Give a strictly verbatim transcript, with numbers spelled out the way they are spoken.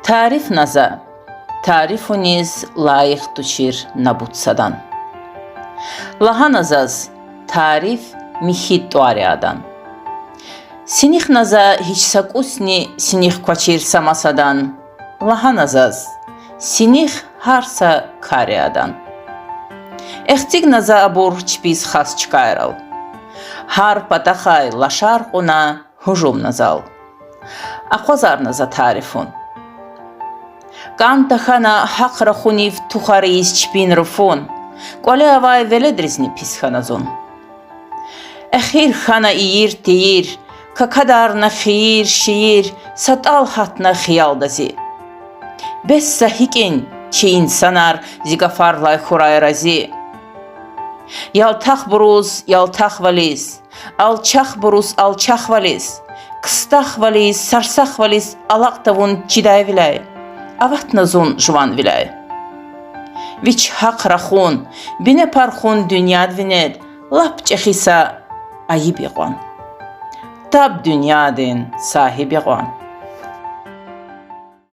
Тарифна за тарифуниз лайих тушир набут садан. Лагьана заз: тариф михьи тӀвар я адан. Синихна за гьич са кӀусни синих квачир са масадан. Лагьана заз: синих гьар са кар я адан. Эхцигна за абур чпиз хас чкайрал. Гьар патахъай лашар кьуна гьужумна зал. Акъвазарна за тарифун. КӀан тахьана гьахъ рахунив тухар ийиз чпин руфун, кӀвале авай веледризни пис хьана зун. Эхир хьана ийир-тийир, какадарна хийир-шийир, са тӀал гьатна хиялда зи. Бес за гьикӀин чи инсанар зи гафарилай хьурай рази. Ялтахбуруз ялтахвализ, алчахбуруз алчахвализ, кстахвализ, сарсахвализ алакь тавун чидайвиляй аватна зун жуванвиляй. Вич гьахъ рахун, бине пархун дуьньяд винед лап чӀехи са айиб я кьван. Таб дуьньядин сагьиб я кьван.